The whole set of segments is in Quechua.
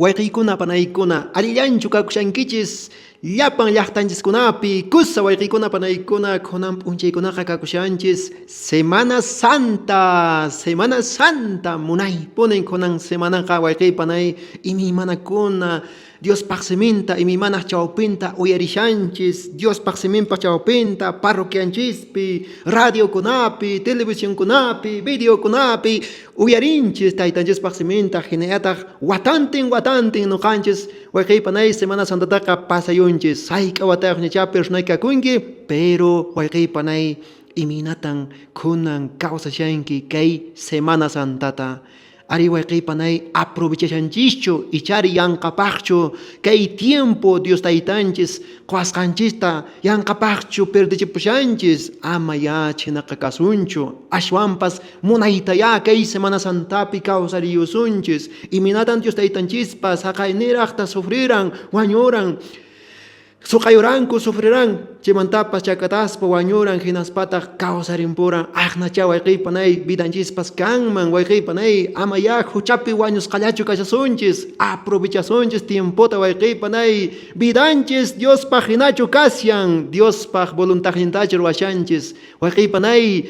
Wayqiykuna panaykuna, allillanchu kakushankichis llapan llaqtanchiskunapi? Kusa wayqiykuna panaykuna, kunan p'unchaykunaqa kakushanchis Semana Santa, Semana Santa munaypunin kunan semanaqa wayqiy panay imaymanakuna Diospaq siminta imaymanaq chawpinta uyarishanchis, Diospaq siminpa chawpinta parroquianchispi, radiokunapi, televisionkunapi, videokunapi uyarinchis Taytanchispaq siminta, hinallataq watantin watantin noqanchis wayqeypanay Semana Santataqa pasayunchis. Sayk'a watayuqñachá personay kakunki, pero wayqeypanay imaynatan kunan kawsashanki kay Semana Santata? Ari wayqey panay aprovechashanchischu ichari yanqapaqchu kay tiempo Dios Taytanchis qowasqanchista yanqapaqchu perdichipushanchis? Ama ya chhinaqa kasunchu, ashwanpas munaytayá kay Semana Santapi kawsariyusunchis. Imaynatan Dios Taytanchispas haqayniraqta sufriran, wañuran? Suqayuranku, sufriran, chaymantapas chakataspa wañuran, hinaspataq kawsarimpuran. Aqnachá wayqey panay vidanchispas kanman, wayqey panay, amayá huchapi wañusqallachu kashasunchis, aprovechasunchis tiempota wayqey panay, vidanchis Diospaq hinachu kashan, Diospaq voluntadnintachu ruwashanchis, wayqey panay,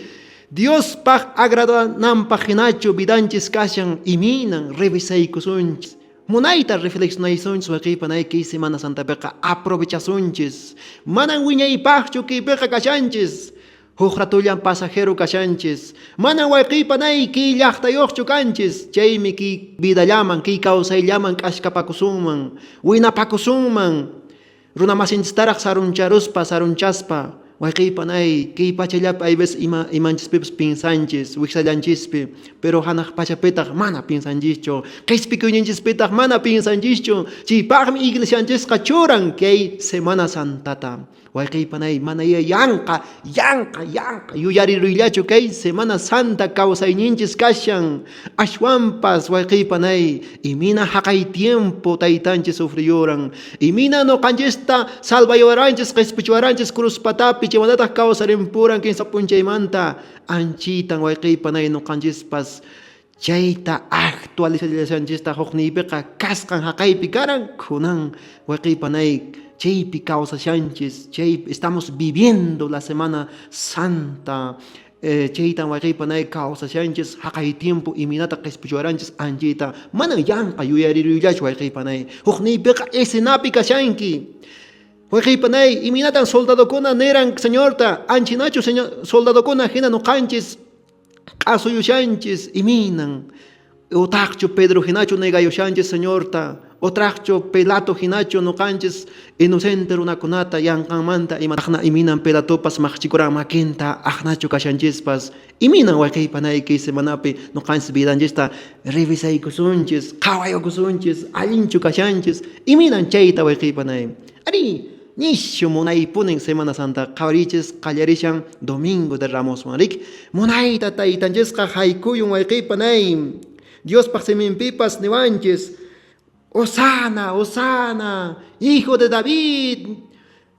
Diospaq agradananpaq hinachu vidanchis kashan, imaynan revisaykusunchis. Munayta reflexionaysunchis wayqey panay kay Semana Santapiqa aprovechasunchis. Manan wiñaypaqchu kaypiqa kashanchis. Huk ratullan pasajero kashanchis. Manan wayqey panay kay llaqtayoqchu kanchis. Chaymi kay vidallaman, kay kawsayllaman k'askapakusunman, winapakusunman. Runamasinchistaraq saruncharuspa, sarunchaspa, wayqey panay, kay pachallapi hay veces ima imanchispipas piensanchis, wiksallanchispi, pero hanaq pachapitaq mana piensanchischu, qhispikuyninchispitaq mana piensanchischu, chaypaqmi iglesianchisqa churan kay Semana Santata. Wayqey panay, mana yanqa, yanqa, yanqa yuyariruyllachu kay Semana Santa kawsayninchis kashan, ashwanpas wayqey panay, imina haqay tiempo taytanchis sufriyuran, imina noqanchista salvayuwaranchis, qespichiwaranchis cruz patapi, chaymantataq kawsarimpuran kinsa p'unchaymanta, anchitan wayqey panay noqanchispas chayta actualizallashanchista hukniypiqa kasqan haqaypi karan, kunan wayqey panay chaypi kawsashanchis, chay estamos viviendo la Semana Santa. Chaytan wayqey panay kawsashanchis haqay tiempo imaynata qespichiwaranchis anchayta manan yanqa yuyariruyllachu wayqey panay hukniypiqa escenapi kashanki wayqey panay imaynatan soldadokuna niran Señorta anchinachu señor soldadokuna hina noqanchis q'asuyushanchis imaynan Utaqchu Pedro hinachu negayushanchis Señorta, utraqchu Pilato hinachu noqanchis inocente runakunata yanqanmanta imataqna iminan Pilatopas maqchikuran makinta aqnachu kashanchispas, iminan wayqey panay kay semanapi noqanchis vidanchista revisaykusunchis, qhawaykusunchis, allinchu kashanchis, iminan chayta wayqey panay. Arí, nishu munaypunin Semana Santa qhawariychis qallarishan Domingo de Ramoswan rik. Munayta taytanchisqa haykuyun wayqey panay. Diospaq siminpipas niwanchis, Hosana, Hosana, hijo de David,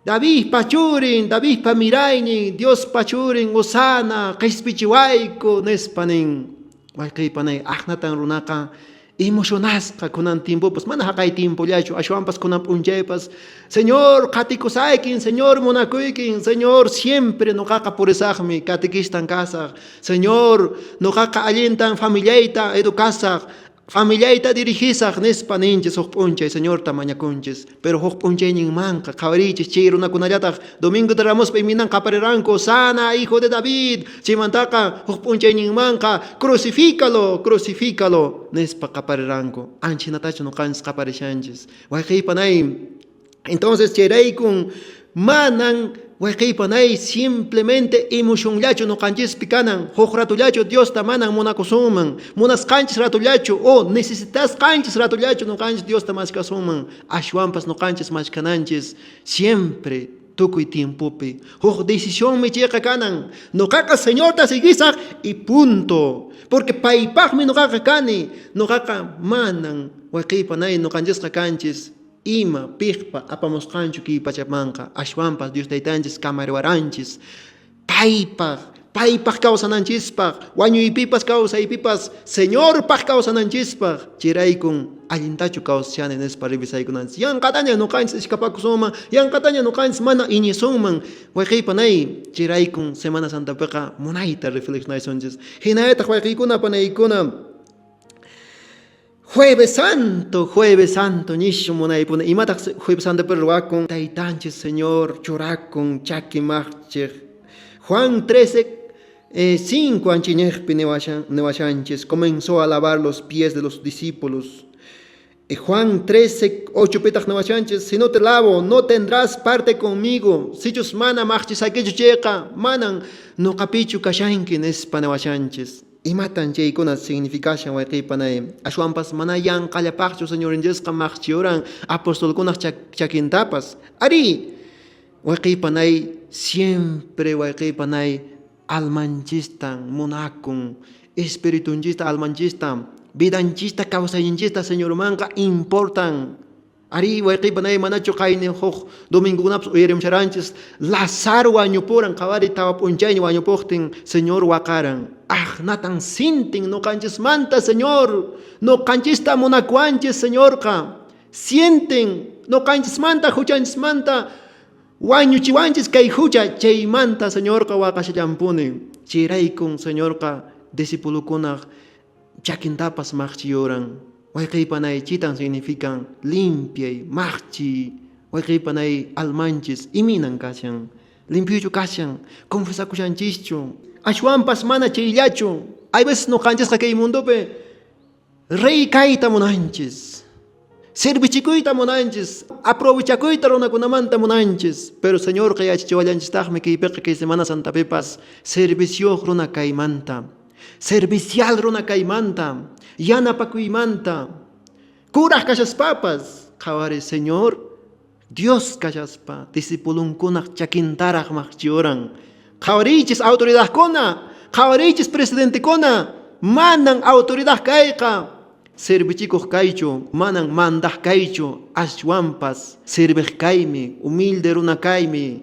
Davidpa churin, Davidpa miraynin, Diospa churin, Hosana, qespichiwayku, nispa nin. Wayqey panay, aqnatan runaqa emocionasqa kunan tiempopas, mana haqay tiempollachu, ashwanpas kunan p'unchaypas, Señor, qatikusaykin, Señor, munakuykin, Señor, siempre noqaqa purisaqmi, katikistan kasaq, Señor, noqaqa allintan familiayta educasaq, familiayta dirigisaq, nispa ninchis huk p'unchay Señorta mañakunchis. Pero huk p'unchayninmanqa qhawariychis chay runakunallataq Domingo de Ramospa iminan qapariranku, Sana, hijo de David, chaymantaqa huk p'unchayninmanqa crucifícalo, crucifícalo, nispa qapariranku. Anchhinatachu noqanchis qaparishanchis. Wayqey panay, entonces chayraykun manan wayqey panay simplemente emocionllachu noqanchispi kanan, huk ratollachu Diosta manan munakusunman, munasqanchis ratollachu o necesitasqanchis ratollachu noqanchis Diosta maskhasunman, ashwanpas noqanchis maskhananchis siempre tukuy tiempopi. Huk decisionmi chayqa kanan, noqaqa Señorta seguisaq y punto, porque paypaqmi noqaqa kani, noqaqa manan wayqey panay noqanchisqa kanchis ima piqpa apamusqanchu kay pachamanqa, ashwanpas Dios Taytanchis kamariwaranchis paypaq. Paypaq kawsananchispaq, wañuypipas kawsaypipas Señorpaq kawsananchispaq. Chayraykun allintachu kawsashani nispa revisaykunanchis. Yanqataña noqanchis iskapakusunman, yanqataña noqanchis mana iñisunman. Wayqey panay, chayraykun Semana Santapiqa munayta reflexionaysunchis. Hinallataq wayqeykuna panaykuna, Jueves Santo, Jueves Santo ñishu munaypuni. Imataq Jueves Santopi ruwakun? Taytanchis Señor churakun chaki maqchiq. Juan 13, 5 anchiñiqpi niwashanchis, comenzó a lavar los pies de los discípulos. Juan 13, 8 pitaq niwashanchis, si no te lavo, no tendrás parte conmigo. Sichus mana maqchisakichu chayqa, manan noqapichu kashanki nispa niwashanchis. Imatan chaykuna significashan wayqey panay? Ashwanpas mana yanqallapaqchu Señorninchisqa maqchiyuran apostolkunaq chakintapas. Arí, wayqey panay, siempre wayqey panay almanchistan munakun, espiritunchista, almanchista, vidanchista, kawsayninchista Señormanqa importan. Arí, wayqey panay, manachu qayni huk domingokunapas uyarimusharanchis, Lázaro wañupuran, qhawari tawa p'unchayña wañupuqtin Señor waqaran. Aqnatan sintin noqanchismanta Señor, noqanchista munakuwanchis Señorqa. Sienten noqanchismanta, huchanchismanta wañuchiwanchis kay hucha, chaymanta Señorqa waqashallanpuni. Chayraykun Señorqa discipulokunaq chakintapas maqchiyuran. Wayqey panay, chitan significan limpiay, maqchiy. Wayqey panay, almanchis iminan kashan? Limpiochu kashan? Confesakushanchischu? Ashwanpas mana chayllachu. Hay veces noqanchisqa kay mundopi rey kayta munanchis, servichikuyta munanchis, aprovechakuyta runakunamanta munanchis. Pero Señorqa yachachiwallanchistaqmi kaypiqa kay Semana Santapipas servicioq runa kaymanta, servicial runa kaymanta, yanapakuymanta, kuraq kashaspapas. Qhawari Señor Dios kashaspa discipulonkunaq chakintaraq maqchiyuran. Qhawariychis autoridadkuna, qhawariychis presidentekuna, manan autoridad kayqa servichikuq kaychu, manan mandaq kaychu, ashwanpas serviq kaymi, humilde runa kaymi.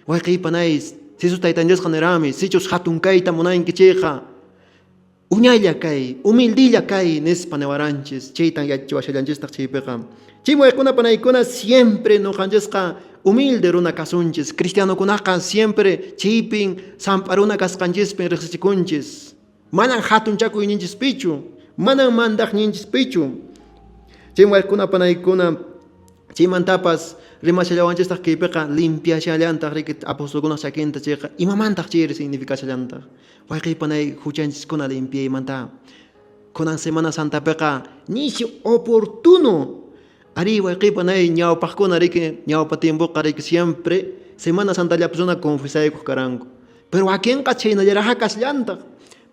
Wayqey panay, sichus Taytan Diosqa niranmi, sichus hatun kayta munanki chayqa, uñalla kay, humildilla kay nispa niwaranchis, chaytan yachachiwashallanchistaq chaypiqa. Chay wayquna panaykuna siempre noqanchisqa humilde runa kasunchis, cristianokunaqa siempre chaypin samp'a runa kasqanchispin riqsichikunchis. Manan hatunchakuyninchispichu, manan mandaqninchispichu. Chay wayquna panaykuna, chaymantapas rimashallawanchistaq kaypiqa limpiashallantaq riki apostolkunaq chakinta chayqa, imamantaq chayri significashallantaq? Wayqey panay, huchanchiskuna limpiaymanta. Kunan Semana Santapiqa nishu oportuno. Arí, wayqey panay, ñawpaqkuna riki, ñawpa tiempoqa riki siempre Semana Santallapi runa confesaykuq karanku. Pero wakinqa chhaynallaraqá kashallantaq.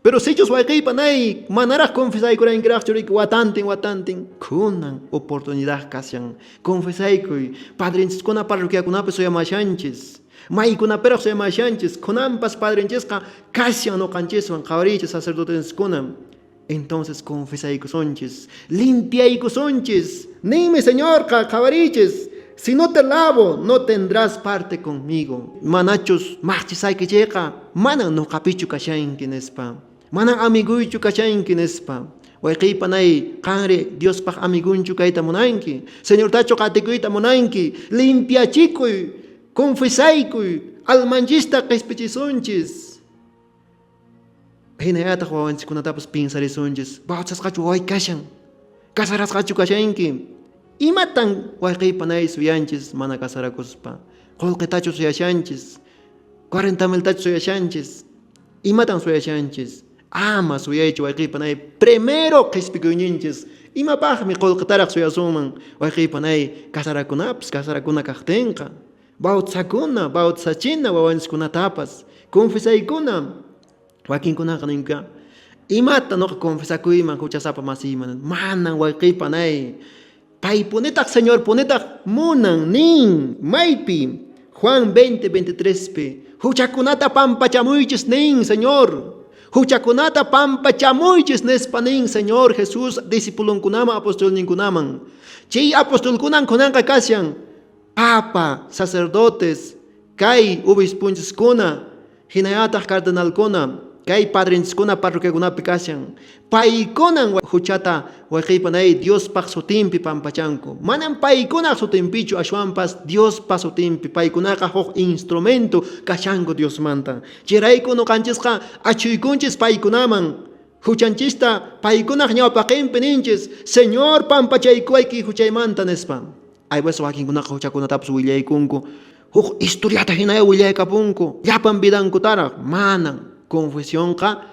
Pero sichus wayqey panay manaraq confesaykurankiraqchu riki watantin watantin, kunan oportunidad kashan. Confesaykuy, padrenchiskuna parroquiakunapi suyamashanchis. Maykunapiraq suyamashanchis, kunanpas padrenchisqa kashan noqanchiswan, qhawariychis sacerdotenchiskuna. Entonces confesaykusunchis, limpiaykusunchis. Ninmi Señorqa, qhawariychis, si no te lavo, no tendrás parte conmigo. Manachus maqchisayki chayqa, manan noqapichu kashanki, nispa. Manan amiguychu kashanki, nispa. Wayqey panay, qanri Diospaq amigunchu kayta munanki? Señortachu qatikuyta munanki? Limpiachikuy, confesaykuy, almanchista qespichisunchis. Hinallataq wawanchiskunatapas piensarisunchis, bautizasqachu waway kashan? Casarasqachu kashanki? Imatan wayqey panay suyanchis mana casarakuspa? Qolqetachu suyashanchis? 40 miltachu suyashanchis? Imatan suyashanchis? Ama suyaychu wayqey panay, primero qhispikuyninchis. Imapaqmi qolqetaraq suyasunman wayqey panay casarakunapas, casarakuna kaqtinqa? Bautizakuna, bautizachina wawanchiskunatapas, confesaykuna. Wakinkunaqa ninka, imata noqa confesakuyman huchasapa masiyman? Manan wayqey panay. Paypunitaq Señorpunitaq munan nin, maypi? Juan 20, 23pi, huchakunata pampachamuychis nin Señor. Huchakunata pampachamuychis nispa nin Señor Jesús discipulonkunaman, apostolninkunaman. Chay apostolkunan kunanqa kashan papa, sacerdotes, kay obispunchiskuna. Hinallataq cardenalkuna, kay padrenchiskuna parroquiakunapi kashan, paykunan huchata wayqeypanay Diospaq sutinpi pampachanku. Manan paykunaq sutinpichu, ashwanpas Diospa sutinpi. Paykunaqa huk instrumento kashanku Diosmanta. Chayrayku noqanchisqa achhuykunchis paykunaman. Huchanchista paykunaq ñawpaqenpi ninchis, Señor, pampachaykuwayki huchaymanta, nispa. Hay veces wakinkunaqa huchakunatapas willaykunku, huk historiata hinaya willaykapunku, llapan vidankutaraq. Manan. Confesionqa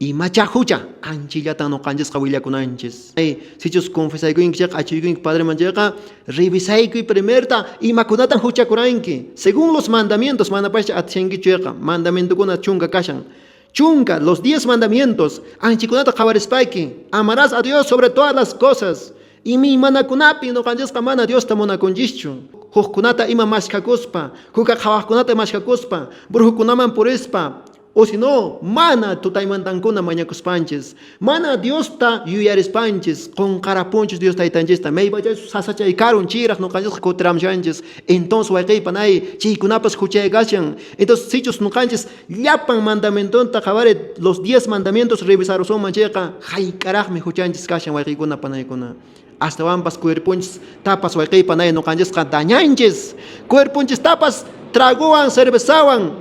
imacha hucha, anchillatan noqanchisqa willakunanchis. Sichus confesaykunki chayqa, achuykunki padreman chayqa, revisaykuy primerta imakunatan huchakuranki. Según los mandamientos, manapascha atishankichu chayqa, mandamientokuna chunka kashan. Chunka, los diez mandamientos, anchikunata qhawarispayki, amarás a Dios sobre todas las cosas. Imaymanakunapi noqanchisqa mana Diosta munakunchischu. Hukkunata ima maskhakuspa, kuka qhawaqkunata maskhakuspa, brujukunaman purispa, o si no, mana tutaymantankuna mañakuspanchis, mana Diosta yuyarispanchis, qonqarapunchis Dios taytanchista, maypachachus sasachay karun chayraq noqanchisqa kutiramushanchis. Entonces wayqey panay, chaykunapas huchay kashan. Entonces sichus noqanchis llapan mandamientonta qhawari, los diez mandamientos revisarusunman chayqa, hayk'araqmi huchanchis kashan wayqeykuna panaykuna. Astawanpas cuerponchis tapas wayqey panay noqanchisqa dañanchis. Cuerponchis tapas tragowan, cervezawan,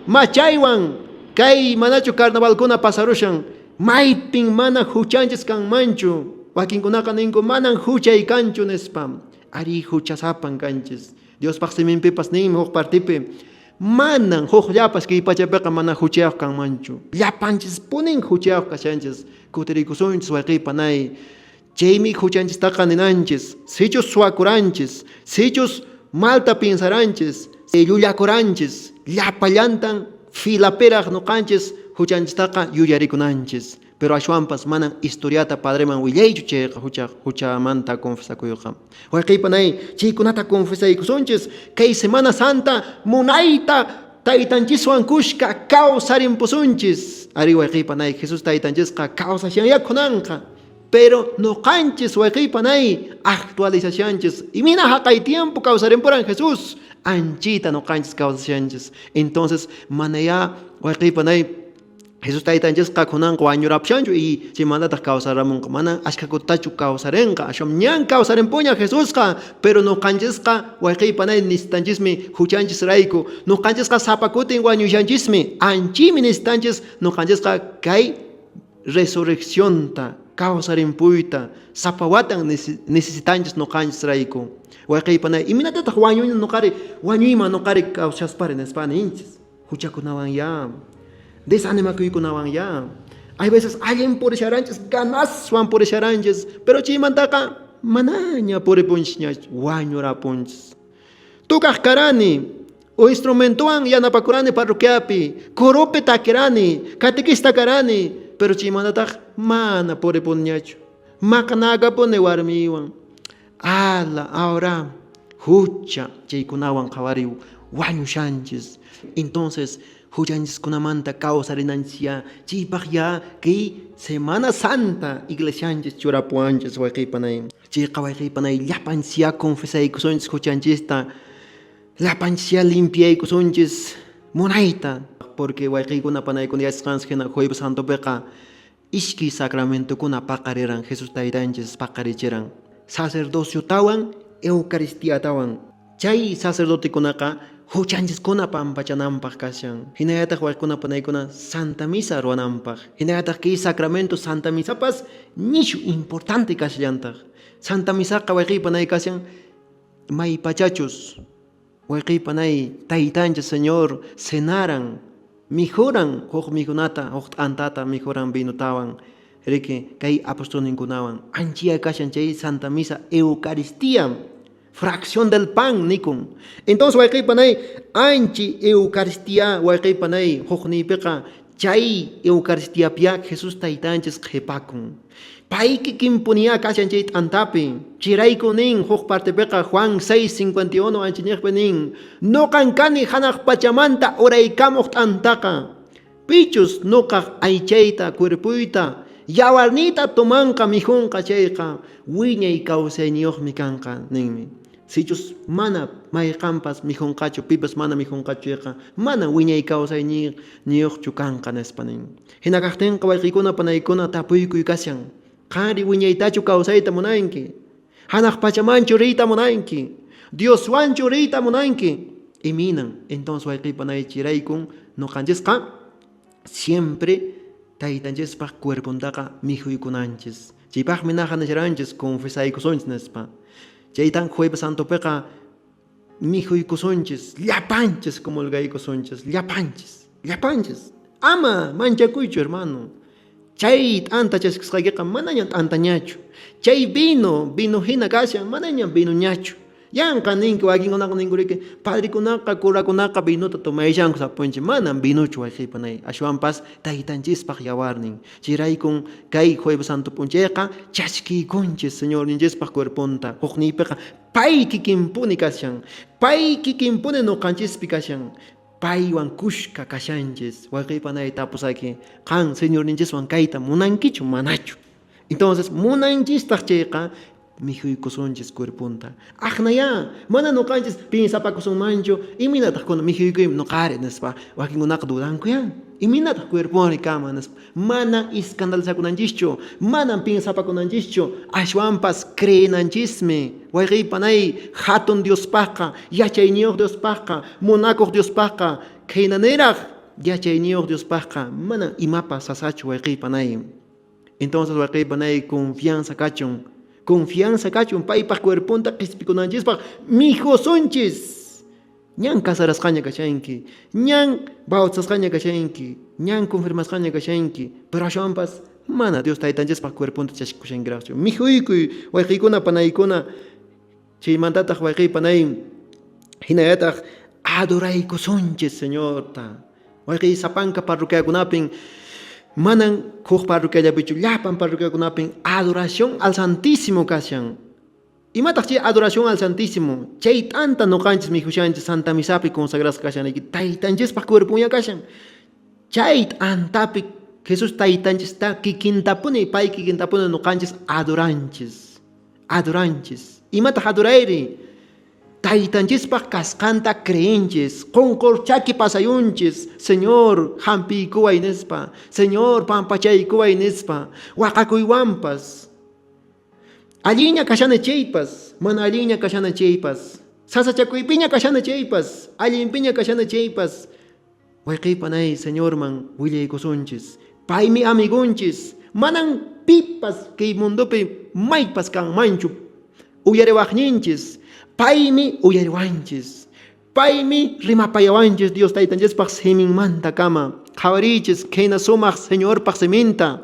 machaywan, kay manachu carnavalkuna pasarushan, maypin mana huchanchis kanmanchu. Wakinkunaqa ninku manan huchay kanchu nispa. Ari huchasapan kanchis. Diospaq siminpipas ninmi huk partipi, manan hukllapas kay pachapiqa mana huchayuq kanmanchu. Llapanchispunin huchayuq kashanchis. Kutirikusunchis wayqey panay. Chaymi huchanchistaqa ninanchis, sichus suwakuranchis, sichus malta piensaranchis, llullakuranchis, llapallantan filapiraq noqanchis huchanchistaqa yuyarikunanchis. Pero ashwanpas manan historiata padreman willaychu chayqa hucha huchamanta confesakuyqa. Wayqey panay, chaykunata confesaykusunchis, kay Semana Santa munayta taytanchiswan kushka kawsarimpusunchis. Ari wayqey panay, Jesús taytanchisqa kawsashanyá kunanqa. Pero noqanchis wayqey panay actualizashanchis. Imina haqay tiempo kawsarimpuran Jesús, anchita noqanchis kawsashanchis. Entonces, manayá wayqey panay Jesús taytanchisqa kunanqa wañurapushanchu y chaymantataq kawsaramunqa. Manan ashkha kutitachu kawsarinqa. Ashwan ñan kawsarimpuña Jesusqa, pero noqanchisqa wayqey panay necesitanchismi huchanchisrayku. Noqanchisqa sapa kutin wañushanchismi. Anchimi necesitanchis noqanchisqa kay resurreccionta, kawsarimpuyta, sapa watan necesitanchis noqanchisrayku. Wayqey panay, imaynatataq wañuyni noqari, wañuyman noqari kawshaspari nispa ninchis. Huchakunawan ya, desanimakuykunawan ya. Hay veces allin purisharanchis, ganaswan purisharanchis, pero chaymantaqa manaña puripunchisñachu, wañurapunchis. Tukaq karani, o instrumentowan yanapakurani parroquiapi, coropi takirani, catequista karani, pero chaymantataq mana puripuniñachu. Maqanakapuni warmiywan. Ala, ahora hucha chaykunawan qhawariy wañushanchis. Entonces, huchanchiskunamanta kawsarinanchisyá, chaypaq ya kay Semana Santa iglesianchis churapuwanchis wayqey panay. Chayqa wayqey panay llapanchisyá confesaykusunchis huchanchista, llapanchisyá limpiaykusunchis munayta. Porque wayqeykuna panaykuna yachasqanchis hina Jueves Santopiqa Ishkay sacramentokuna paqariran Jesús Taytanchis paqarichiran, sacerdociotawan Eucaristiatawan. Chay sacerdotekunaqa huchanchiskuna pampachananpaq kashan, hinallataq wayquna panaykuna Santa Misa ruwananpaq. Hinallataq kay sacramento Santa Misapas nishu importante kashallantaq. Santa Misaqa wayqiy panay kashan maypachachus Wayqiy panay, Taytanchis Señor cenaran, mikhuran huk mikhunata, huk t'antata mikhuran vinotawan, riki, kay apostolninkunawan. Anchiya kashan chay Santa Misa Eucaristía, fracción del pan nikun. Entonces, wayqiy panay, anchi Eucaristía, wayqiy panay, hukniypiqa chay Eucaristiapiyá Jesús Taytanchis qhepakun. Pay kikinpuniyá kashan chay t'antapi. Chayrayku nin huk partepiqa Juan 6:51 anchiñiqpi nin, Noqan kani hanaq pachamanta uraykamuq t'antaqa. Pichus noqaq aychayta, cuerpoyta, yawarniyta tomanqa, mikhunqa chayqa, wiñay kawsayniyuqmi kanqa, ninmi. Sichus mana mayqanpas mikhunqachu, pipas mana mikhunqachu chayqa, mana wiñay kawsayniyuqchu kanqa, nispa nin. Hina kaqtinqa wayqiykuna panaykuna tapuykuy kashan, Qanri wiñaytachu kawsayta munanki? Hanaq pachamanchu riyta munanki? Dioswanchu riyta munanki? Iminan? Entonces wayqiy panay chiraykun noqanchisqa siempre taytanchispaq cuerpontaqa mikhuykunanchis. Chaypaqmi naqa nisharanchis confesaykusunchis nispa. Chaytan Jueves Santopiqa mikhuykusunchis, llapanchis comulgaykusunchis, llapanchis, llapanchis. Ama manchakuychu, hermano. Chay t'anta chaskisqaykiqa manañan t'antañachu. Chay vino, vino hina kashan, manañan vinoñachu. Yanqa ninki, wakinkunaqa ninkuriki, padrekunaqa, curakunaqa vinota tomayshanku sapunchi. Manan vinochu wayqeypanay, ashwanpas taytanchispaq yawarnin. Chayraykun kay Jueves Santo p'unchayqa chaskiykunchis Señorninchispaq cuerponta. Hukniypiqa pay kikinpuni kashan, pay kikinpuni noqanchispi kashan. Paywan kushka kashanchis. Wayqeypanay tapusayki, qan Señorninchiswan kayta munankichu manachu? Entonces, munanchistaq chayqa mikhuykusunchis cuerponta. Aqnayá, mana noqanchis pinsapakusunmanchu, imaynataq kuna mikhuykuymi noqari nispa. Wakinkunaqa dudankuyá, imaynataq cuerponri kanman nispa. Mana escandalizakunanchischu, manan pinsapakunanchischu, ashwanpas creenanchismi. Wayqeypanay, hatun Diospaqqa, yachayniyuq Diospaqqa, munakuq Diospaqqa, khaynaniraq yachayniyuq Diospaqqa manan imapas sasachu, wayqeypanay. Entonces wayqeypanay, confianza kachun, confianza kachun paypaq cuerponta qespikunanchispaq mikhusunchis. Ñan casarasqaña kashanki, ñan bautizasqaña kashanki, ñan confirmasqaña kashanki, pero ashwanpas mana Dios taytanchispaq cuerponta chaskikushankiraqchu. Mikhuykuy, wayqiykuna, panaykuna, chaymantataq wayqiy panay, hinallataq adoraykusunchis Señorta. Wayqiy sapanka parroquiakunapin, manan huk parroquiallapichu, llapan parroquiakunapin adoración al Santísimo kashan. Imataq chay adoración al Santísimo? Chay t'anta noqanchis mikhushanchis Santa Misapi consagrasqa kashanayki, taytanchispaq cuerponya kashan. Chay t'antapi Jesús taytanchista kikintapuni, pay kikintapuni noqanchis adoranchis. Adoranchis. Imataq adorayri? Taytanchispaq kasqanta creenchis, qonqor chaki pasayunchis, Señor, hampiykuway nispa, Señor, pampachaykuway nispa, waqakuywanpas. Allinña kashana chaypas, mana allinña kashana chaypas, sasachakuypiña kashana chaypas, allinpiña kashana chaypas, wayqeypanay Señorman willaykusunchis. Paymi amigonchis, manan pipas kay mundopi maypas kanmanchu uyariwaqninchis. Paymi uyariwanchis. Paymi rimapayawanchis Dios Taytanchispaq siminmantakama. Qhawariychis khayna sumaq Señorpaq siminta.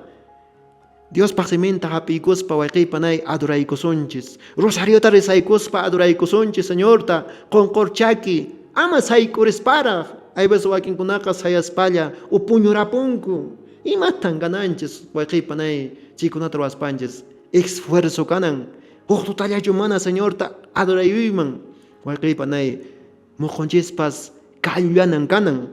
Diospaq siminta hap'iykuspa wayqeypanay adoraykusunchis. Rosariota rezaykuspa adoraykusunchis Señorta, qonqor chaki, ama sayk'urisparaq. Hay veces wakinkunaqa sayaspalla o puñurapunku. Imatan gananchis wayqeypanay chaykunata ruwaspanchis? Esfuerzo kanan. Huk tutallachu mana Señorta adorayuyman wayqeypanay moqonchispas kallullanan kanan.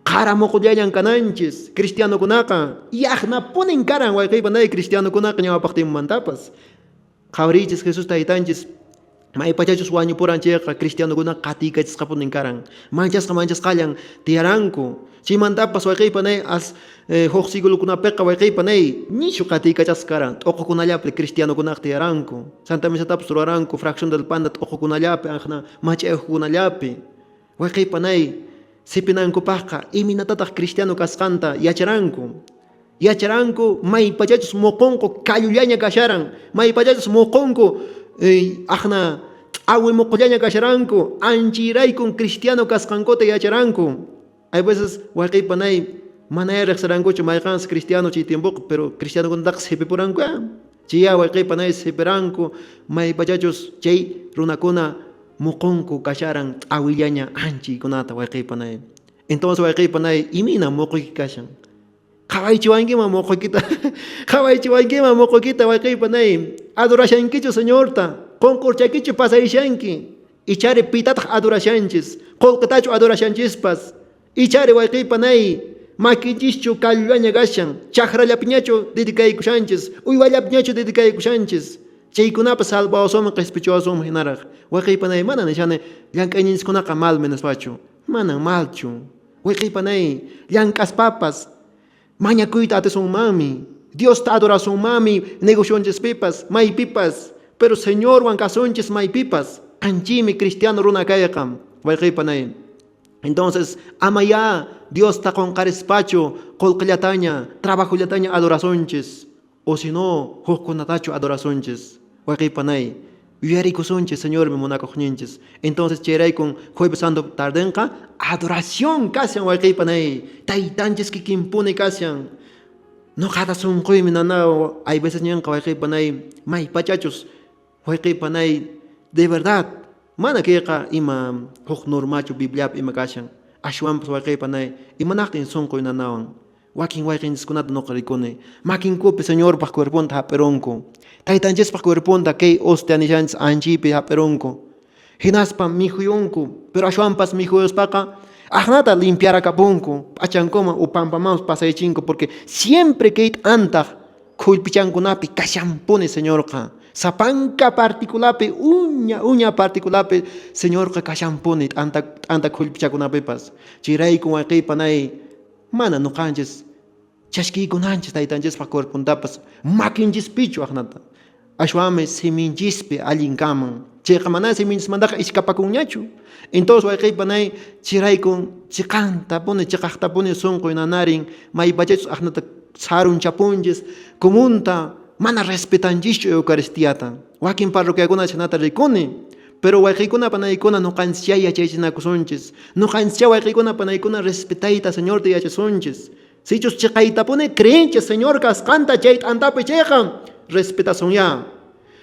Qara moqollallan kananchis cristianokunaqa, yaqnapunin karan wayqeypanay cristianokunaqa ñawpaq tiempomantapas. Qhawariychis Jesús taytanchis maypachachus wañupuran chayqa cristianokunaqa qatiykachisqapunin karan. Manchasqa manchasqallan tiyaranku. Chaymantapas wayqeypanay as huk siglokunapiqa wayqeypanay nishu qatiykachasqa karan. T'uqukunallapi cristianokunaqa tiyaranku. Santa Misatapas ruwaranku fracción del panda t'uqukunallapi, anqna mach'ayuqkunallapi. Wayqeypanay sipinankupaqqa imaynatataq cristiano kasqanta yacharanku. Yacharanku maypachachus moqonku kallullaña kasharan, maypachachus moqonku aqna t'awi moqollaña kasharanku, anchiraykun cristiano kasqankuta yacharanku. Hay veces wayqeypanay manaya riqsirankuchu mayqansi cristiano chay tiempoqa, pero cristianokunataqa sipipuranku. Chayya wayqeypanay sipiranku maypachachus chay runakuna moqonku kasharan t'awillaña anchiykunata wayqeypanay. Entonces wayqeypanay imayna moqoyki kashan? Qhawaychiwankiman moqoykita, qhawaychiwankiman moqoykita wayqeypanay. Adorashankichu Señorta? Qonqorchakichu pasayshanki? Ichari pitataq adorashanchis? Qolqetachu adorashanchispas? Ichari wayqeypanay makinchischu kallullaña kashan? Chajrallapiñachu dedicaykushanchis? Uywallapiñachu dedicaykushanchis? Chaykunapas salvawasunman qespichiwasunman hinaraq. Wayqeypanay, mana nishani llank'ayninchiskunaqa malmi nispachu. Manan malchu. Wayqeypanay, llank'aspapas mañakuyta atisunmanmi. Diosta adorasunmanmi negocionchispipas, maypipas. Pero Señorwan kasunchis maypipas. Anchimi cristiano runa kayqa, wayqeypanay. Entonces, amayá Diosta qonqarispachu qolqellataña, trabajollataña adorasunchis. O si no, hukkunatachu adorasunchis. Wayqeypanay, yuyarikusunchis Señormi munakuqninchis. Entonces, chayraykun Jueves Santo tardenqa adoración kashan wayqeypanay. Taytanchis kikinpuni kashan. Noqata sonqoymi nanawan hay veces ñanqa wayqeypanay may pachachus wayqeypanay de verdad mana kayqa ima huk normachu Bibliapi ima kashan. Ashwanpas wayqeypanay imanaqtin sonqoy nanawan. Wakin wayqenchiskunata noqa rikuni makinkupi Señorpaq cuerponta hap'irunku. Taytanchispaq cuerponta kay hostia nishanchis anchiypi hap'irunku. Hinaspa mikhuyunku, pero ashwanpas mikhuyuspaqa aqnata limpiarakapunku, p'achankuman o pampamanpas pasaychinku porque siempre kay t'antaq khullpichankunapi kashanpuni Señorqa. Sapanka particulapi, uña uña particulapi Señorqa kashanpuni t'anta t'anta khullpichakunapipas. Chayraykun wayqeypanay mana noqanchis chaskiykunanchis taytanchispaq cuerpontapas makinchispichu aqnata. Ashwanmi siminchispi allin kanman. Chayqa mana siminchismantaqa iskapakunñachu. Entonces wayqeypanay chiraykun chiqantapuni chiqaqtapuni sunquy nanarin maypachachus aqnata sarunchapunchis comunta mana respetanchischu Eucaristiata. Wakin parroquiakuna chhaynata rikuni. Pero wayqeykuna panaykuna noqanchischá yachaychinakusunchis. Noqanchischá wayqeykuna panaykuna respetayta Señorta yachasunchis. Sichus chiqaytapuni creenchis Señor kasqanta chay t'antapi chayqa respetasunyá.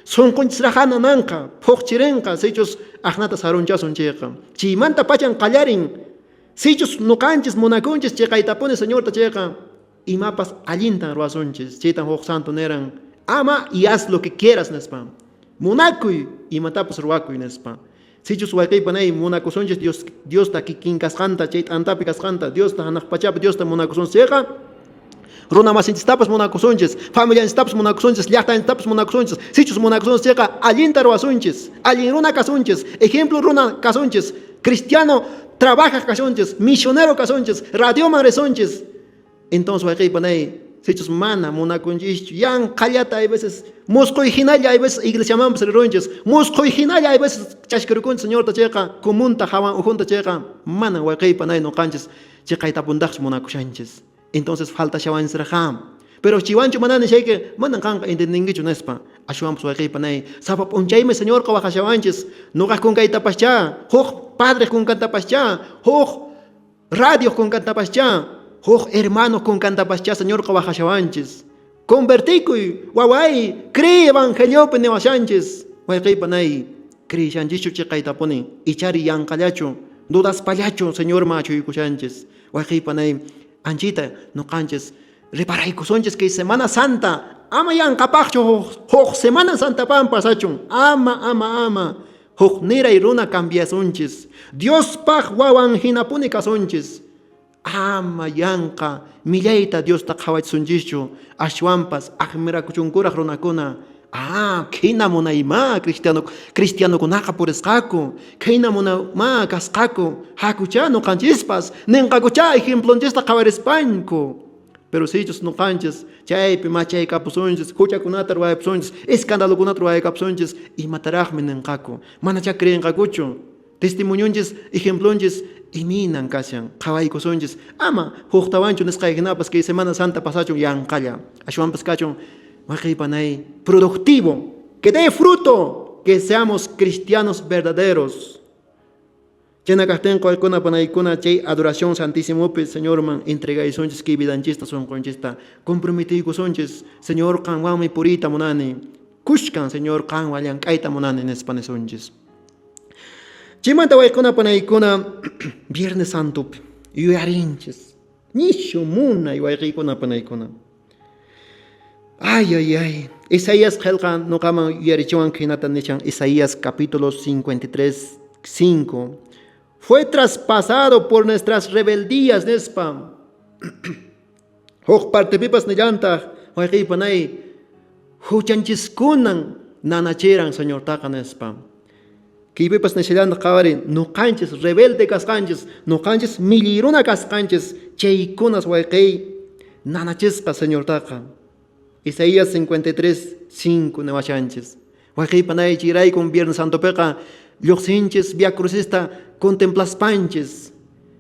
Sunqunchisraqá nananqa, phuqchirinqa sichus aqnata sarunchasun chayqa. Chaymanta pachan qallarin. Sichus noqanchis munakunchis chiqaytapuni Señorta chayqa imapas allintan ruwasunchis. Chaytan huk santo niran, ama y haz lo que quieras nispa. Munakuy imatapas ruwakuy nispa. Sichus wayqeypanay munakusunchis Dios, Diosta kikin kasqanta, chay t'antapi kasqanta, Diosta hanaq pachapi Diosta munakusunchis chayqa, runa masinchistapas munakusunchis, familianchistapas munakusunchis, llaqtanchistapas munakusunchis. Sichus munakusunchis chayqa, allinta ruwasunchis, allin runa kasunchis, ejemplo runa kasunchis, cristiano trabajaq kasunchis, misionero kasunchis, radioman risunchis. Entonces wayqeypanay, sichus mana munakunchischu, yanqallata hay veces musqhuy hinalla hay veces iglesiamanpas rirunchis, musqhuy hinalla hay veces chashkirukunchis Señorta chayqa, comunta hawan ujunta chayqa, manan wayqeypanay noqanchis chiqaytapuntaqchu munakushanchis. Entonces faltashawanchisraqá. Pero chiwanchu mana nishayki, manan qanqa entendinkichu nispa. Ashwanpas wayqeypanay, sapa p'unchaymi Señorqa waqashawanchis, noqaq kunkaytapaschá, huk padreq kunkantapaschá, huk radioq kunkantapaschá, huk hermanoq kunkantapaschá Señorqa waqashawanchis. Convertikuy, waway, cree evangeliopi niwashanchis. Wayqeypanay, creeshanchischu chiqaytapuni, ichari yanqallachu, dudaspallachu Señorman achuykushanchis. Wayqeypanay, anchita noqanchis reparaykusunchis kay Semana Santa, ama yanqapaqchu huk Semana Santapan pasachun, ama, ama, ama. Huk niray runa cambiasunchis, Diospaq wawan hinapuni kasunchis. Ama yanqa millayta Diosta qhawachisunchischu, ashwanpas admirakuchunkuraq runakuna. Ah, khina munaymá cristiano cristianokunaqa purisqaku, khina munamá kasqaku, hakuchá noqanchispas, ninqakuchá ejemplonchista qhawarispanku. Pero sichus noqanchis chaypi machaykapusunchis, huchakunata ruwaykapusunchis, escandalokunata ruwaykapusunchis, imataraqmi ninqaku? Manachá creenqakuchu. Testimonionchis, ejemplonchis imaynan kashan, qhawaykusunchis. Ama huktawanchu nisqay hinapas kay Semana Santa pasachun yanqalla. Ashwanpas kachun wayqeypanay productivo, que dé fruto, que seamos cristianos verdaderos. Chayna kaqtinqa waykuna panaykuna chay adoración santísimopi Señorman entregaysunchis kay vidanchista sonqonchista comprometiykusunchis Señor qanwanmi puriyta munani kushkan Señor qanwan llank'ayta munani nispa nisunchis. Chaymanta waykuna panaykuna Viernes Santopi yuyarinchis nishu munay wayqiykuna panaykuna. Ay, ay, ay. Isaías qelqa noqaman yuyarichiwan khaynata nishan Isaías capítulo 53, 5. Fue traspasado por nuestras rebeldías nispa. Huk partepipas nillantaq wayqeypanay huchanchiskunan. nanachiran Señortaqa nispa. Kaypipas nishallantaq qhawari noqanchis rebelde kasqanchis, noqanchis millay runa kasqanchis, chaykunas wayqey nanachisqa Señortaqa. Isaías 53, 5 niwashanchis. Wayqey panay chayraykun Viernes Santopiqa lluqsinchis Via Crucista contemplaspanchis.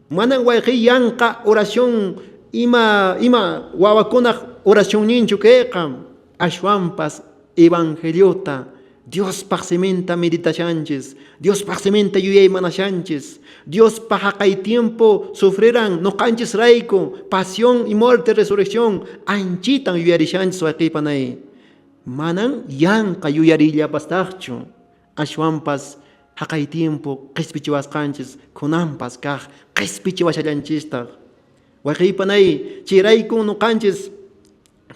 Manan wayqey yanqa oración ima ima wawakunaq oracionninchu kayqa, ashwanpas evangeliota Diospaq siminta meditashanchis, Diospaq siminta yuyaymanashanchis, Diospaq haqay tiempo sufriran noqanchisrayku, pasión y muerte, resurrección, anchitan yuyarishanchis wayqey panay. Manan yanqa yuyariyllapastaqchu, ashwanpas haqay tiempo qespichiwasqanchis kunanpas kaq qespichiwashallanchistaq. Wayqey panay, chayraykun noqanchis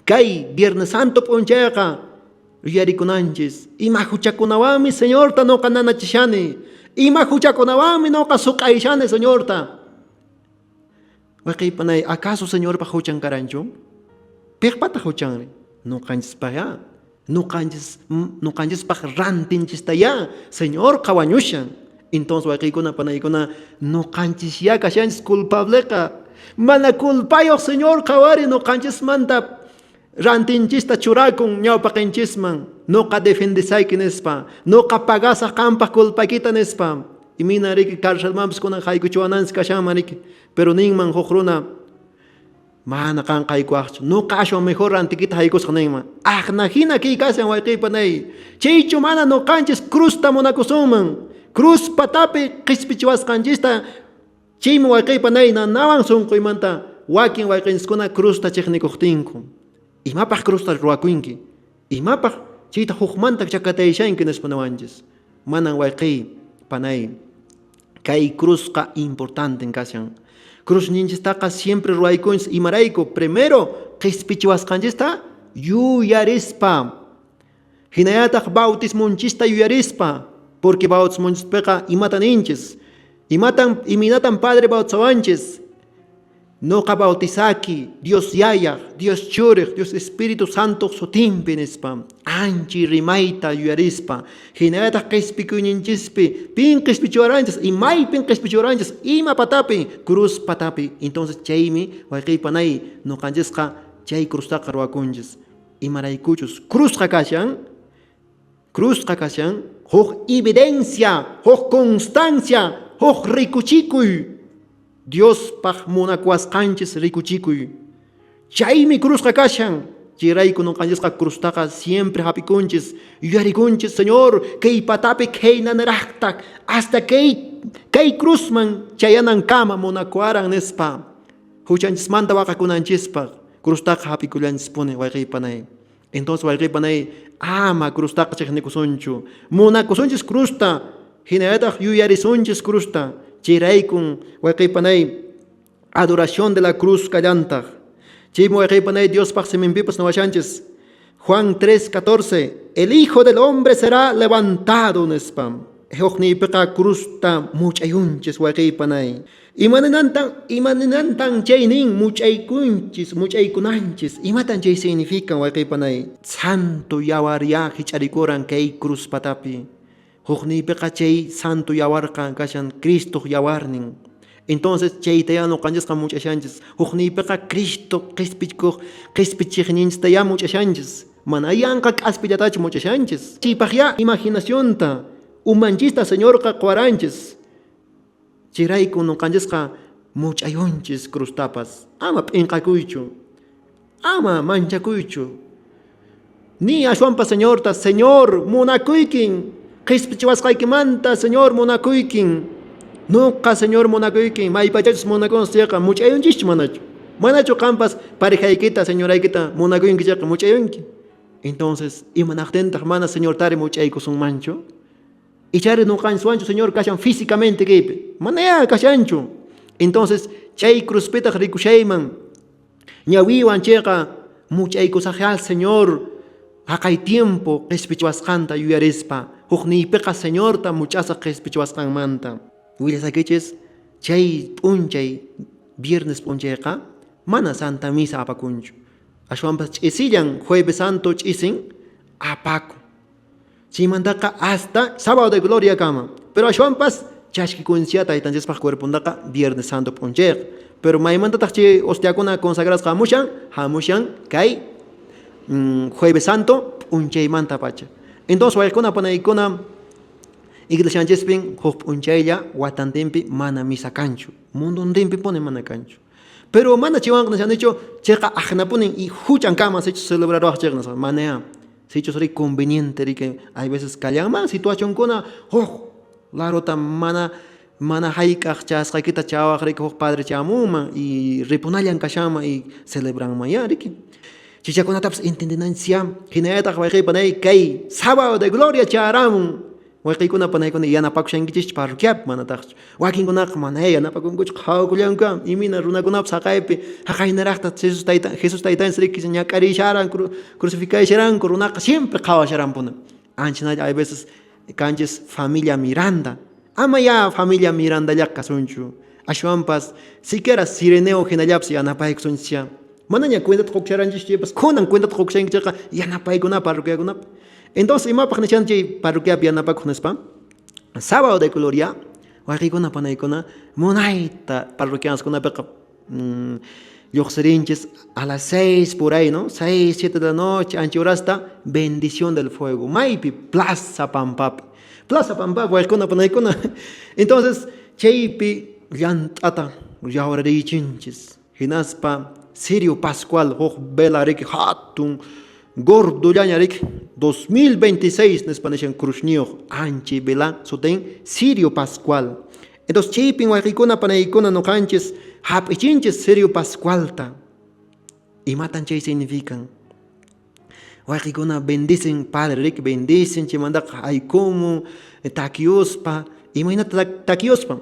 kay Viernes Santo p'unchayqa yuyarikunanchis, ima huchakunawanmi Señorta noqa nanachishani, ima huchakunawanmi noqa suq'ayshani Señorta. Wayqey panay, acaso Señorpa huchan karanchu? Piqpataq huchanri? Noqanchispaqyá. Noqanchis noqanchispaq rantinchistayá Señorqa wañushan. Entonces wayqeykuna panaykuna noqanchisyá kashanchis culpableqa. Mana culpayoq Señor qhawari noqanchismanta rantinchista churakun ñawpaqenchisman. Noqa defendesayki nispa. Noqa pagasaq qanpaq culpaykita nispa. Imina riki carcelmanpis kunan haykuchiwananchis kashanman riki. Pero ninman huk runa mana qan haykuwaqchu. Noqa ashwan mejor rantikita haykusaq ninman. Aqna hina kay kashan wayqey panay. Chaychu mana noqanchis cruzta munakusunman. Cruz patapi qhispichiwasqanchista chaymi wayqey panay nanawan sunquymanta wakin wayqenchiskuna cruzta chiqnikuqtinku. Imapaq cruzta ruwakunki? Imapaq chayta hukmanta chakatayashanki nispa niwanchis. Manan wayqey panay. Kay cruzqa importanten kashan. Cruzninchistaqa siempre ruwaykunchis imarayku? Primero qhispichiwasqanchista yuyarispa. Hinallataq bautismonchista yuyarispa, porque bautismonchispiqa imata ninchis? Imatan imaynatan Padre bautizawanchis? Noqa bautizaki Dios Yayaq, Dios Churiq, Dios Espíritu Santoq sutinpi nispa, anchi rimayta yuyarispa, hinallataq qhispikuyninchispi, pin qhispichiwaranchis, imaypin qhispichiwaranchis, ima patapi, cruz patapi. Entonces chaymi wayqey panay noqanchisqa chay cruztaqa ruwakunchis. Imaraykuchus cruzqa kashan, cruzqa kashan huk evidencia, huk constancia, huk rikuchikuy. Diospaq munakuwasqanchis rikuchikuy. Chaymi cruzqa kashan. Chayrayku noqanchisqa cruztaqa siempre hap'ikunchis, yuyarikunchis, Señor, kay patapi khaynaniraqta hasta kay kay cruzman chayanankama munakuwaran nispa. Huchanchismanta waqakunanchispaq cruztaqa hap'ikullanchispuni, wayqey panay. Entonces wayqey panay, ama cruztaqa chiqnikusunchu. Munakusunchis cruzta, hinallataq yuyarisunchis cruzta. Chayraykun wayqey panay adoración de la cruz kallantaq. Chaymi wayqey panay Diospaq siminpipas niwashanchis. Juan 3:14, el Hijo del Hombre será levantado nispa. Hukniypiqa cruzta much'ayunchis wayqey panay. Imaninantan imaninantan chay nin much'aykunchis much'aykunanchis imatan chay significan wayqey panay? Santo yawaryá hich'arikuran kay cruz patapi. Hukniypiqa chay santo yawarqa kashan Cristoq yawarnin. Entonces chaytayá noqanchisqa much'ashanchis. Hukniypiqa Cristo qhispichikuq qhispichiqninchistayá much'ashanchis. Mana yanqa k'aspillatachu much'ashanchis. Chaypaqyá imaginacionta umanchista Señorqa qowaranchis. Chayrayku noqanchisqa much'ayunchis cruztapas. Ama p'inqakuychu. Ama manchakuychu. Ni ashwanpas Señorta, Señor, munakuykin. Qhispichiwasqaykimanta, Señor, munakuykin. Noqa, Señor, munakuykin. Maypachachus munakunchis chayqa much'ayunchischu manachu? Manachu qanpas parejaykita, señoraykita munakuyunki chayqa much'ayunki? Entonces, imanaqtintaq mana Señortari much'aykusunmanchu? Ichari noqanchiswanchu Señor kashan físicamente kaypi? Manayá kashanchu. Entonces, chay cruzpitaq rikushayman ñawiywan chayqa much'aykusaqyá Señor haqay tiempo qhispichiwasqanta yuyarispa, hukniypiqa Señorta much'asaq qhispichiwasqanmanta. Willasaykichis chay p'unchay viernes p'unchayqa mana Santa Misa apakunchu. Ashwanpas ch'isillan Jueves Santo ch'isin apakun. Chaymantaqa hasta sábado de gloria kama. Pero ashwanpas chashkikunchia taytanchispaq cuerpontaqa viernes santo p'unchayqa. Pero maymantataq chay hostiakuna consagrasqa hamushan? Hamushan kay jueves santo p'unchaymantapacha. Entonces wayqikuna panaykuna iglesianchispin huk p'unchaylla watantinpi mana misa kanchu. Mundontinpipuni mana kanchu. Pero mana chaywanqa nishanichu chayqa aqnapunin y huchan kanman sichus celebraruwaq chayqa nispa. Manayá. Sichus ri conveniente riki hay veces kallanman situacionkuna huk larota mana mana hayk'aq chayasqaykita chawaq riki huk padre chamunman y ripunallan kashanman y celebranmanyá riki. Chichakunatapas entiendenanchisyá. Hinallataq wayqey panay kay sábado de gloria chayaramun. Wayqeykuna panaykuna yanapakushankichischu parroquiapi manataqchu. Wakinkunaqa mana yanapakunkuchu qhawakullanku imayna runakunapas haqaypi haqaynaraqta Jesús tayta Jesús taytanchis riki ñak'arisharan crucificasharanku runaqa siempre qhawasharanpuni. Anchanalla hay veces kanchis familia Miranda. Ama ya familia Mirandallaqa kasunchu. Ashwanpas siquiera Cireneo hinallapas yanapaykusunchis. Manaña cuentata qukusharanchis chaypas kunan cuentata qukushanki chayqa yanapaykuna parroquiakunapi. Entonces imapaq nishan chay parroquiapi yanapakuq nispa? Sábado de Gloria wayqiykuna panaykuna munayta parroquianskunapiqa lluqsirinchis a las 6 por ahí, ¿no? 6, 7 de la noche, ancha horasta, bendición del fuego. Maypi Plaza Pampapi. Plaza Pampapi wayqikuna panaykuna. Entonces chaypi llant'ata llawrariychinchis. Hinaspa Sirio Pascual huk vela riki hatun gordollaña riki 2026 nispa nishan cruzñiyuq anchi vela sutin Sirio Pascual. Entonces chaypin wayqiykuna panaykuna nuqanchis hap'ichinchis Sirio Pascualta. Imatan chay significan? Wayqiykuna bendicen padre riki bendicen chaymantaqa haykumun takiyuspa imaynata takiyuspa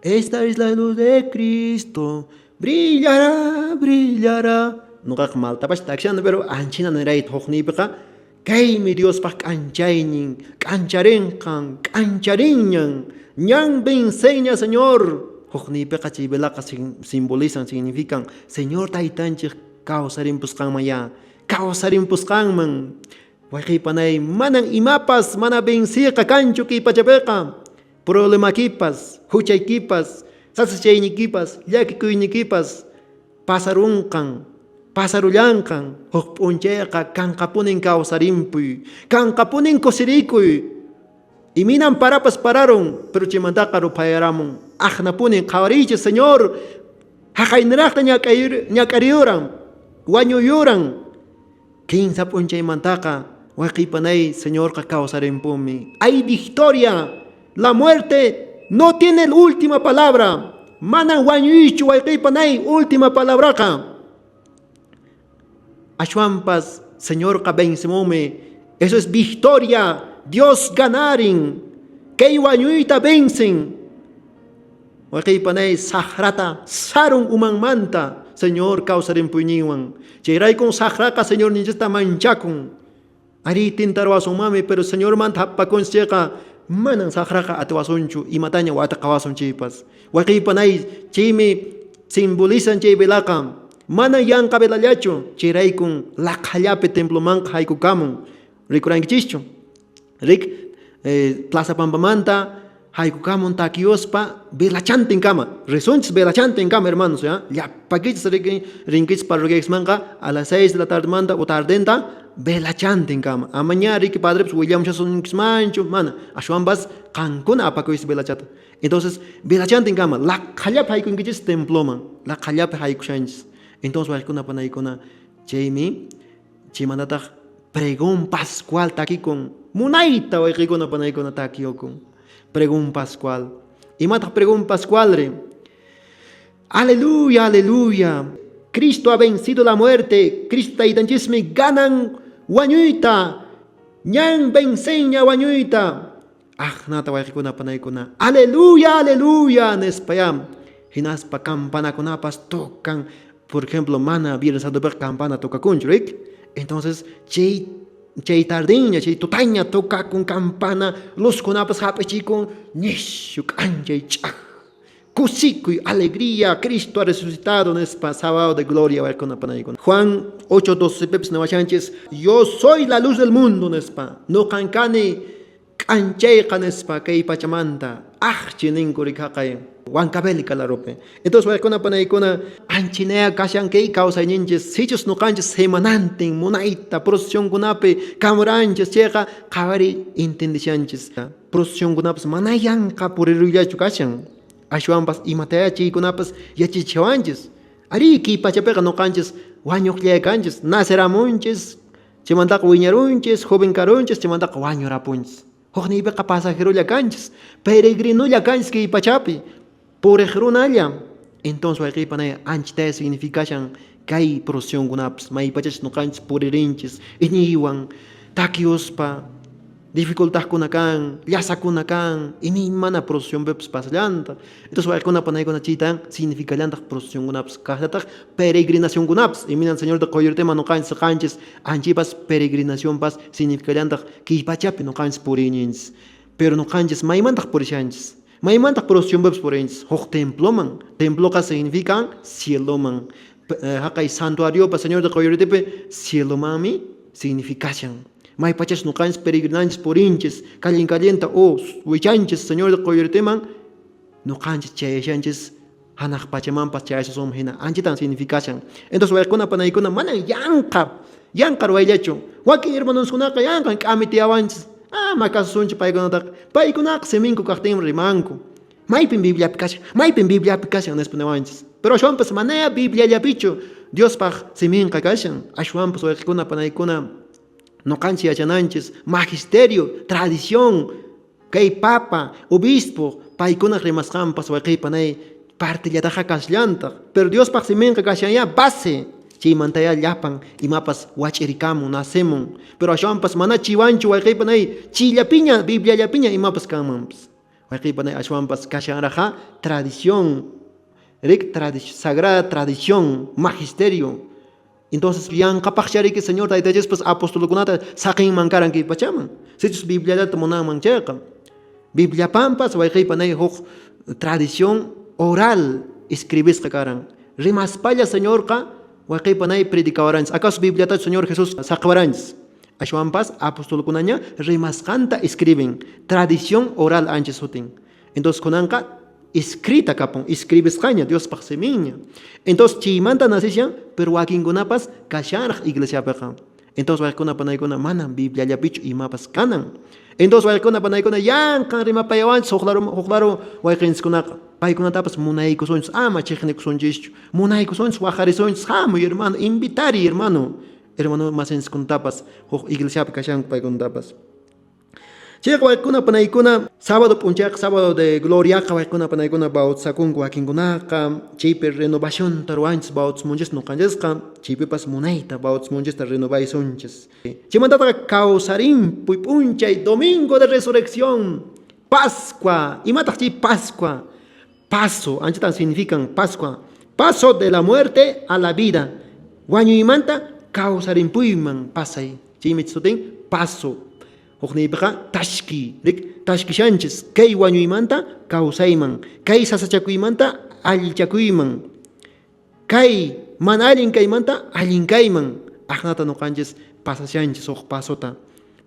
Esta es la luz de Cristo, brillará, brillará. Nuqaqa maltapacha takishani, pero anchina nirayta hukniypiqa kaymi Diospaq k'anchaynin, k'ancharinqan, k'ancharinñan, ñan venceña, Señor. Hukniypiqa chay velaqa simbolizan, significan, Señor Taytanchik kawsarimpusqanman ya, kawsarimpusqanman. Wayqiy panay, manan imapas mana venciyqa kanchu kay pachapiqa. Problemakipas, huchaykipas, sasachaynikipas, llakikuynikipas pasarunqan, pasarullanqan, huk p'unchayqa kanqapunin kawsarimpuy, kanqapunin kusirikuy. Imaynan parapas pararun, pero chaymantaqa ruphayaramun. Aqnapunin qhawariychis, Señor, haqayniraqta ñak'ariyuran, wañuyuran. Kinsa p'unchaymantaqa wayqeypanay Señorqa kawsarimpunmi. Hay victoria! La muerte no tiene la última palabra. Manan wañuychu wayqeypanay última palabraqa. Ashwanpas Señorqa vencemunmi. Eso es victoria. Dios ganarin. Kay wañuyta vencen. Wayqeypanay saqrata sarun umanmanta Señor kawsarimpuyninwan. Chayraykun saqraqa Señorninchista manchakun. Arí, tintaruwasunmanmi, pero Señormanta hap'akunchis chayqa manan saqraqa atiwasunchu imataña wataqawasun chaypas. Wayqeypanay, chaymi simbolizan chay velaqa. Manan yanqa velallachu, chayraykun laqhallapi templomanqa haykukamun. Rikurankichischu? Rik, Plaza Pampamanta haykukamun takiyuspa velachantinkama. Risunchis velachantinkama, hermanos, ya? Llapakichis rinkichis parroquiaykismanqa a las 6 de la tardemanta o tardenta velachantinkama. Ama ña riki padrepas willamushasunkichmanchu, mana. Ashwanpas qankuna apakuychis velachata. Entonces, velachantinkama laqhallapi haykunkichis temploman, laqhallapi haykushanchis. Entonces, wayqikuna panaykuna, chaymi chaymantataq pregón pascual takikun. Munayta wayqikuna panaykuna takiyukun. Pregón pascual. Imataq pregón pascualri? Aleluya, aleluya. Cristo ha vencido la muerte. Cristo taytanchismi ganan wañuyta. Ñan venceña wañuyta. Aqnata wayqikuna panaykuna. Aleluya, aleluya nispayá. Hinaspa campanakunapas tocan. Por ejemplo, mana Viernes Santopiqa campana tocakunchu, rik? Entonces, chay chay tardeña, chay tutaña tocakun campana, luzkunapas hap'ichikun, nishu k'anchay ch'aj. Kusikuy, alegría, Cristo ha resucitado nispa, sábado de gloria wayqikuna panaykuna. Juan 8:12 pipis niwashanchis, yo soy la luz del mundo nispa, noqan kani k'anchayqa nispa kay pachamanta, aqchi ninku rikhaqay Huancavelica larupi. Entonces wayqikuna panaykuna, anchinaya kashan kay kawsayninchis, sichus noqanchis semanantin munayta procesionkunapi kamuranchis chayqa qhawari entendishanchis. Procesionkunapas mana yanqa puriruyllachu kashan, ashwanpas imataya chaykunapas yachachiwanchis. Arí, kay pachapiqa noqanchis wañuqllaya kanchis, naceramunchis, chaymantaqa wiñarunchis, joven karunchis, chaymantaqa wañurapunchis. Hukniypiqa pasajerolla kanchis, peregrinolla kanchis kay pachapi, puriq runalla. Entonces wayqey panay anchitaya significashan kay procesionkunapas, maypachachus noqanchis puririnchis, iñiywan, takiuspa, dificultadkuna kan, llasakuna kan, imaymana procesionpipas pasallantaq. Entonces wayqikuna panaykuna chaytan significallantaq procesionkunapas, kaqllataq peregrinacionkunapas, imaynan Señorta qoyllurtima noqanchis qanchis anchipas peregrinacionpas significallantaq kay pachapi noqanchis puriyninchis. Pero noqanchis maymantaq purishanchis? Maymantaq procesionpipas purinchis? Huk temploman. Temploqa significan cieloman. Haqay santuariopa Señor de Qoyllurtipi cielomanmi significashan. Maypachas noqanchis peregrinanchis purinchis, callin callenta o wichanchis Señor de Qoyllurtiman, noqanchis chayashanchis hanaq pachamanpas chayashasunman hina anchatan significashan. Entonces wayqikuna panaykuna manan yanqa yanqa ruwayllachu. Wakin hermanoskunaqa yanqan k'amitiyawanchis. Ama kasusunchu paykunataqa. Paykunaqa siminku kaqtinmi rimanku. Maypin Bibliapi kashan? Maypin Bibliapi kashan nispa niwanchis. Pero ashwanpas manaya Bibliallapichu Diospaq siminqa kashan. Ashwanpas wayqikuna panaykuna noqanchis yachananchis magisterio, tradición, kay papa, obispo, paykunaq rimasqanpas wayqiy panay partellataqa kashallantaq. Pero Diospaq siminqa kashanyá base. Chaymantayá llapan imapas wach'irikamun, nacemun. Pero ashwanpas mana chiwanchu wayqiy panay chillapiña, Bibliallapiña imapas kanmanpas. Wayqiy panay ashwanpas kashanraqa tradición, rik sagrada tradición, magisterio. Entonces yanqapaqcha riki Señor Taytachispas apostolkunata saqinman karan kay pachaman. Sichus Bibliallata munanman chayqa. Bibliapampas wayqiy panay huk tradición oral escribisqa karan. Rimaspalla Señorqa wayqiy panay predicawaranchis. Acaso Bibliatachu Señor Jesús saqewaranchis? Ashwanpas apostolkunaña rimasqanta escriben. Tradición oral ancha sutin. Entonces kunanqa escrita kapun, escribisqaña Diospaq siminña. Entonces chaymanta naceshan, pero wakinkunapas kashanraq iglesiapiqa. Entonces wayqikuna panaykuna manan Bibliallapichu imapas kanan. Entonces wayqikuna panaykuna yanqan rimapayawanchis huk lado huk lado wayqinchiskunaqa. Paykunatapas munaykusunchis, ama chiqnikusunchischu. Munaykusunchis, waqarisunchis, hamuy hermano, invitariy hermano. Hermano masinchiskunatapas huk iglesiapi kashanku paykunatapas. Chayqa wayqikuna panaykuna sábado p'unchayqa sábado de gloriaqa wayqikuna panaykuna bautizakunku wakinkunaqa chaypi renovacionta ruwanchis bautizmunchis noqanchisqa chaypipas munayta bautizmunchista renovaysunchis. Chaymantatqa kawsarimpuy p'unchay domingo de resurrección Pascua. Imataq chay Pascua? Paso, anchatan significan Pascua. Paso de la muerte a la vida. Wañuymanta kawsarimpuyman pasay. Chaymi sutin paso. Hukniypiqa tashki, rik tashkishanchis kay wañuymanta kawsayman, kay sasachakuymanta allichakuyman, kay mana allin kaymanta allin kayman. Aqnata noqanchis pasashanchis huk pasota.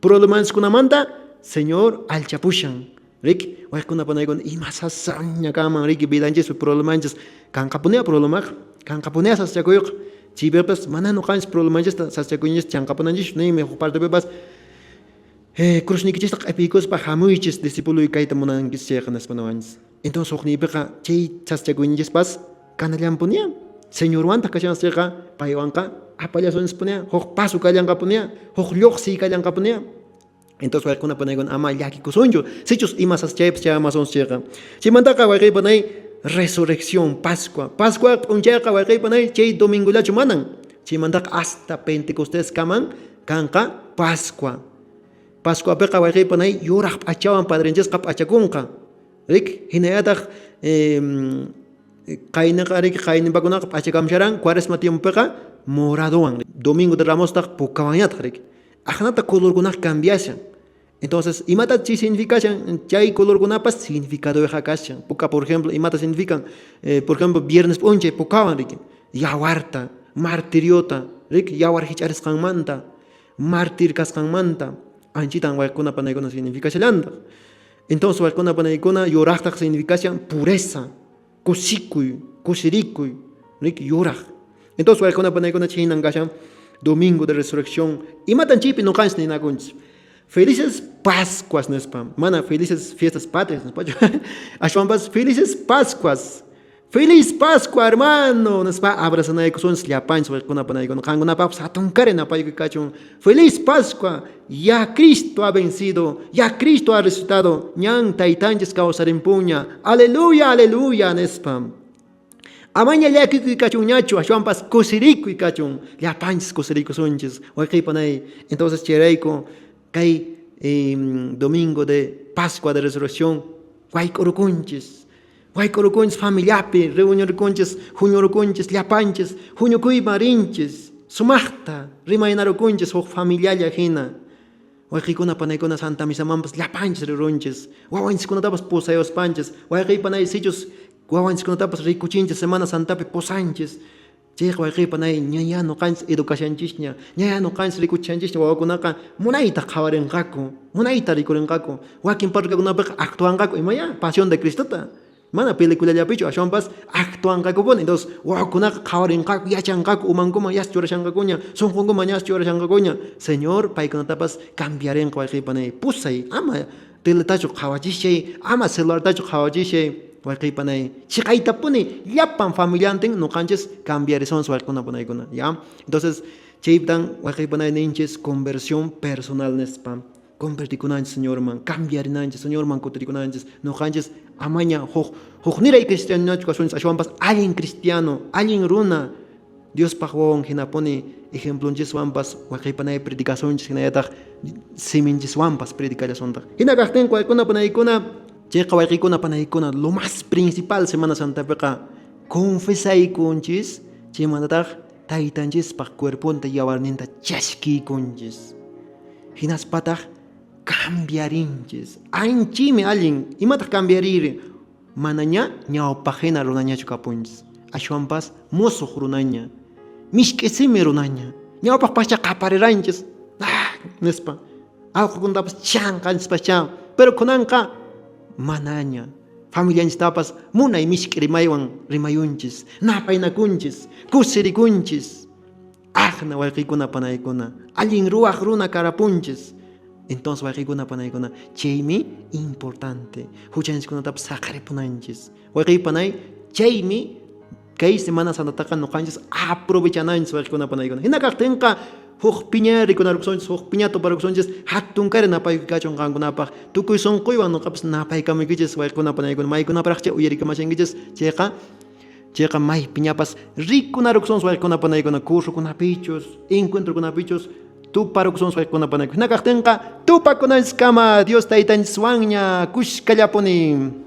Problemanchiskunamanta Señor allchapushan. Rik, wayqikuna panaykuna ima sasaña kanman riki vidanchispi problemanchis kanqapunia problemaqa, kanqapunia sasachakuyqa. Chaypipas mana noqanchis problemanchista sasachakuyninchista chanqapunanchischu ninmi huk partepipas cruznikichista q'epiykuspa hamuychis discipuloy kayta munankichis chayqa nispa niwanchis. Entonces hukniypiqa chay sasachakuyninchispas kanallanpunia. Señorwantaq kashanchis chayqa paywanqa apallasunchispunia, huk paso kallanqapunia, huk lluqsiy kallanqapunia. Entonces wayqikuna panaykuna ama llakikusunchu sichus ima sasachaypas chayamasunchis chayqa. Chaymantaqa wayqiy panay resurrección Pascua. Pascua p'unchayqa wayqiy panay chay domingollachu manan. Chaymantaqa hasta Pentecostés kaman kanqa Pascua. Pascuapiqa wayqiy panay yuraq p'achawan padrenchisqa p'achakunqa. Rik hinallataq qaynaqa riki qayninpakunaqa p'achakamsharan cuaresma tiempopiqa moradowan. Domingo de Ramostaq pukawanñataq riki. Aqnata colorkunaqa cambiashan. Entonces, imata chay significashan? Chay colorkunapas significadoyqa kashan. Puka, por ejemplo, imata significan? Por ejemplo, viernes p'unchay pukawan, riki? Yawarta, martiriota, riki? Yawar hich'arisqanmanta, mártir kasqanmanta, anchitan wayquna panaykuna significashallantaq. Entonces, wayquna panaykuna, yuraqtaq significashan pureza, kusikuy, kusirikuy, riki? Yuraq. Entonces, wayquna panaykuna, chaynan kashan Domingo de Resurrección. Imatan chaypi noqanchis ninakunchis? Felices Pascuas nispa, mana felices fiestas patrias nispachu, ashwanpas felices Pascuas. Feliz Pascua, hermano, nispa abrazanaykusunchis llapanchis wayquna panaykuna. Qankunapaqpas hatunkari napaykuy kachun. Feliz Pascua, ya Cristo ha vencido, ya Cristo ha resucitado, ñan taytanchis kawsarimpunña. Aleluya, aleluya, nispa. Amaña llakikuy kachunñachu, ashwanpas kusirikuy kachun. Llapanchis kusirikusunchis, wayqey panay. Entonces chayrayku kay domingo de Pascua de Resurrección wayk'urukunchis. Wayk'urukunchis familiapi, reunirkunchis, huñurukunchis, llapanchis, huñukuyman rinchis, sumaqta rimaynarukunchis huk familialla hina. Wayqeykuna panaykuna Santa Misamanpas llapanchis rirunchis, wawanchiskunatapas pusayuspanchis, wayqey panay sichus wawanchiskunatapas rikuchinchis Semana Santapi pusanchis. Chayqa wayqey panay ñayá noqanchis educashanchisña, ñayá noqanchis rikuchishanchisña wawakunaqa munayta qhawarinqaku, munayta rikurinqaku, wakin parroquiakunapiqa actuanqaku imayá Pasión de Cristota. Mana peliculallapichu, ashwanpas actuanqakupuni. Entonces wawakunaqa qhawarinqaku, yachanqaku, umankuman yas churashanqakuña, sunqunkuman yas churashanqakuña. Señor paykunatapas cambiarinqa wayqey panay. Pusay, ama teletachu qhawachishay, ama celulartachu qhawachishay, wayqey panay. Chiqaytapuni llapan familiantin noqanchis cambiarisunchis wayqekuna panaykuna, ya? Entonces chaytan wayqey panay ninchis conversión personal nispa. Convertikunanchis Señorman, cambiarinanchis, Señorman kutirikunanchis, noqanchis amaña huk hukniray cristianochu kasunchis, ashwanpas allin cristiano, allin runa, Diospaq wawan hinapuni ejemplonchiswanpas wayqeypanay predicasunchis, hinallataq siminchiswanpas predicallasuntaq. Hina kaqtinqa wayquna panaykuna, chayqa wayqeykuna panaykuna, lo más principal Semana Santapiqa confesaykunchis, chaymantataq taytanchispaq cuerponta yawarninta chaskiykunchis. Hinaspataq cambiarinchis. Anchimi allin. Imataq cambiariri? Manaña ñawpaq hina runañachu kapunchis. Ashwanpas musuq runaña. Mishk'i simi runaña. Ñawpaq pacha qapariranchis. Ah, nispa. Alqokunatapas chanqanchispaschá. Pero kunanqa manaña. Familianchistapas munay mishk'i rimaywan rimayunchis. Napaynakunchis. Kusirikunchis. Aqna wayqeykuna panaykuna, allin ruwaq runa karapunchis. Entonces wayqeykuna panaykuna, chaymi importante. Huchanchiskunatapas saqaripunanchis. Wayqey panay, chaymi kay Semana Santataqa noqanchis aprovechananchis wayqeykuna panaykuna. Hina kaqtinqa huk piña rikunarukusunchis, huk piña tuparukusunchis, hatunkari napaykuy kachun qankunapaq. Tukuy sunquywan noqapas napaykamuykichis wayqeykuna panaykuna. Maykunaparaqcha uyarikamashankichis chayqa Chayqa maypiñapas rikunarukusunchis wayqikuna panaykuna, cursokunapichus, encuentrokunapichus tuparukusunchis wayqikuna panaykuna. Hina kaqtinqa tupakunanchiskama Dios taytanchiswanña kushkallapuni.